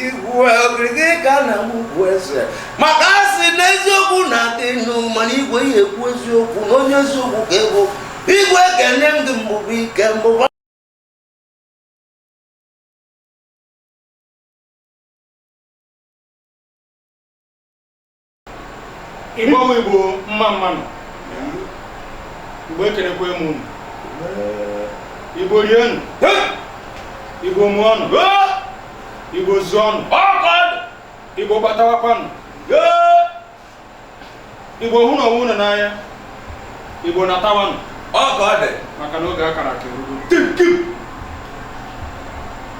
igwe ogige ka na mugwu eze maka asị n'eziokwu na-adị nụ mana igwe ihe ekwu eziokwu na onye eziokwu ka ego igwe ekene m gị mbụbụ ike mbụba Igbo mma mmanụ Igbo ekenekwe m unu Igbo rienu Igbo mụọ ọnụ Igbo zụọ ọnụ Igbo gbatawakwanụ Igbo hụ na onwe unu n'anya Igbo natawanụ maka na oge akara aka erugo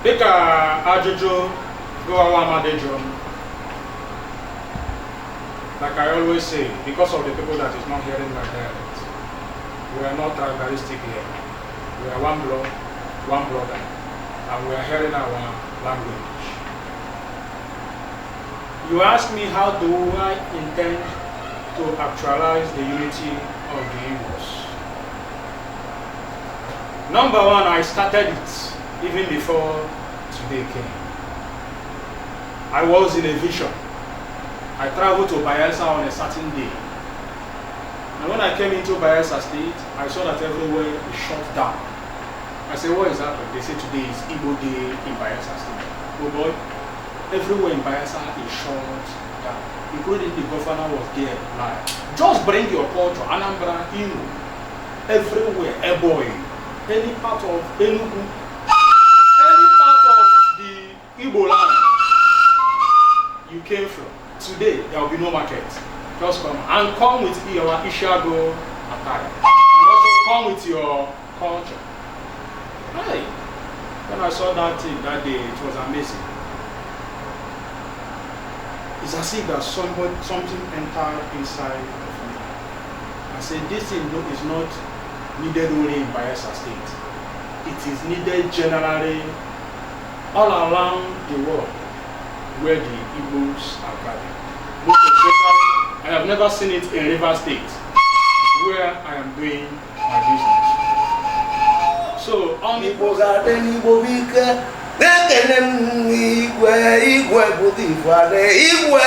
dịka ajụjụ gụwawa Amadi jụrụ m. Like I always say, because of the people that is not hearing my dialect, we are not tribalistic here. We are one blood, one brother, and we are hearing our language. You ask me how do I intend to actualize the unity of the Igbos. Number one, I started it even before today came. I was in a vision. I traveled to Bayelsa on a certain day. And when I came into Bayelsa State, I saw that everywhere is shut down. I said, what is happening? They say today is Igbo Day in Bayelsa State. Oh boy, everywhere in Bayelsa is shut down. Including the governor was there live. Just bring your culture, Anambra, Imo, everywhere, Eboy, any part of Enugu, any part of the Igbo land you came from. Today, there will be no market. Just come and come with your Ishago attire. And also come with your culture. Hey, when I saw that thing that day, it was amazing. It's as if that something entered inside of me. I said, this thing is not needed only in Bayelsa State. It is needed generally all around the world where the Igbos are gathered. Most especially, I have never seen it in Rivers State, where I am doing my business. So, on Igbo garden, Igbo bike, ekene m igwe bụ igwe.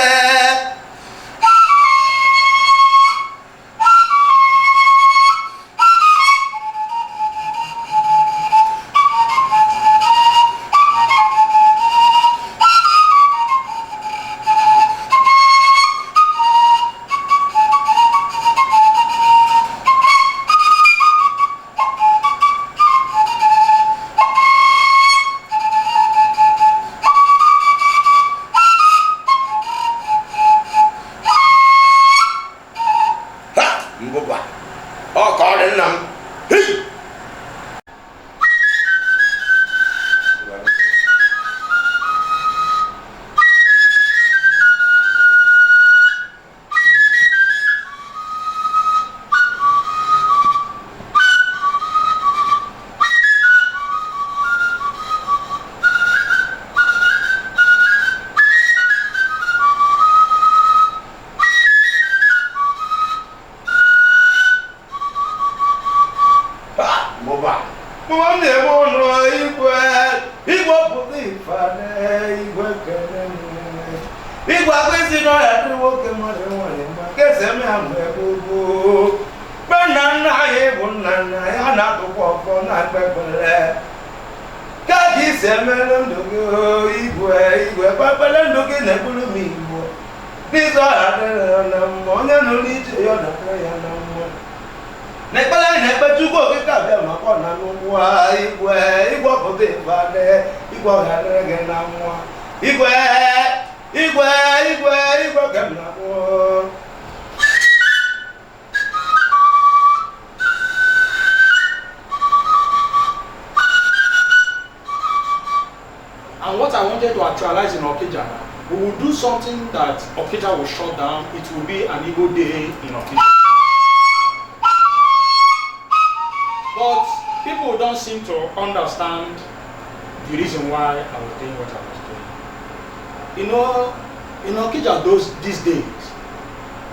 And what I wanted to actualize in Okija, we will do something that Okija will shut down. It will be an Igbo Day in Okija. But people don't seem to understand the reason why I was doing what I was doing. You know, in Okija these days,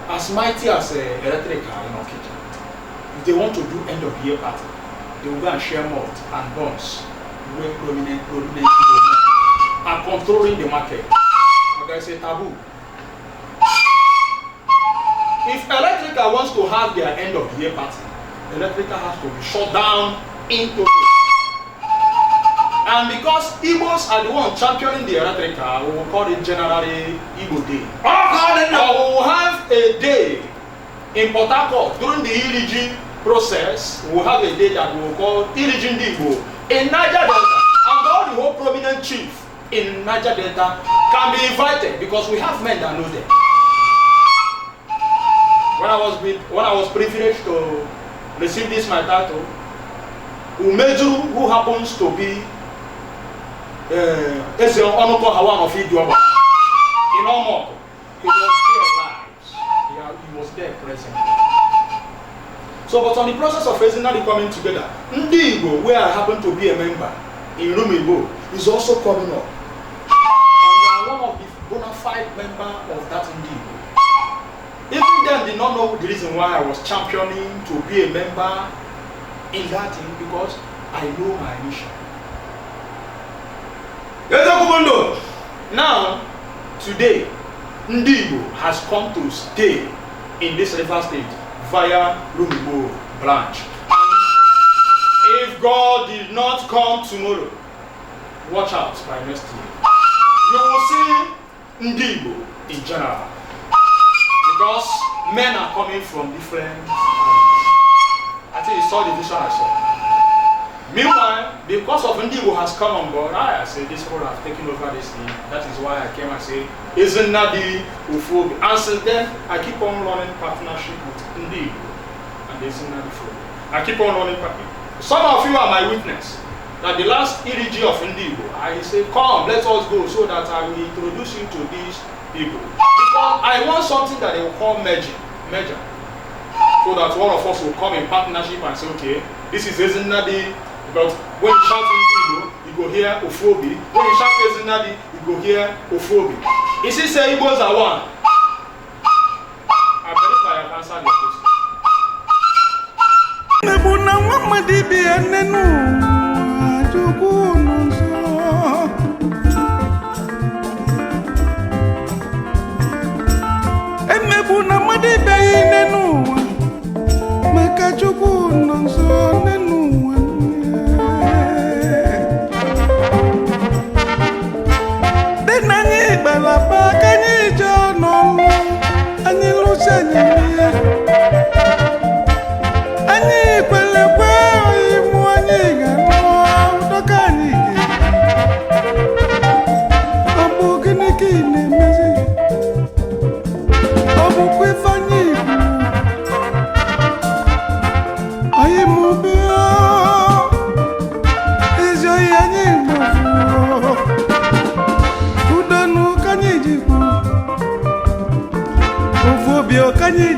as mighty as electric car in Okija, if they want to do end of year party, they will go and share malt and bombs where prominent Igbo men are controlling the market. There is a taboo. If Electrica wants to have their end of the year party, Electrica has to be shut down in total. And because Igbos are the ones championing the Electrica, we will call it generally Igbo Day. We will have a day in Port Harcourt during the Iriji process. We will have a day that we will call Iriji Igbo in Niger Delta. And all the whole prominent chief in Niger Delta can be invited because we have men that know them. When I was privileged to receive this my title, Umeju, who happens to be Ezio Onoko Hawan of Idioba in Omoko, he was there live. He was there present. So, but on the process of Ezinadi coming together, Ndi Igbo, where I happen to be a member in Rumigbo, is also coming up. And I am one of the bona fide members of that Ndi Igbo. Even then, did not know the reason why I was championing to be a member in that thing because I know my mission. Now, today, Ndi Igbo has come to stay in this River State via Rumigbo branch. And if God did not come tomorrow, watch out by next year. You will see Ndi Igbo in general. Because men are coming from different areas. I think you saw the vision I saw. Meanwhile, because of Ndi Igbo has come on board, I say this people have taken over this thing. That is why I came and say, isn't that the Ufobi? And since then, I keep on running partnership with Ndi Igbo and isn't that the Ufobi. I keep on running partnership. Some of you are my witness. That the last EDG of Ndi Igbo, I say, come, let us go so that I will introduce you to these people. Because I want something that they will call merger. So that one of us will come in partnership and say, okay, this is Ezinadi. But when you shout Ndi Igbo, you go hear Ufobi. When you shout Ezinadi, you go hear Ufobi. Is it say Igbos are one? I believe I have answered your question. Can you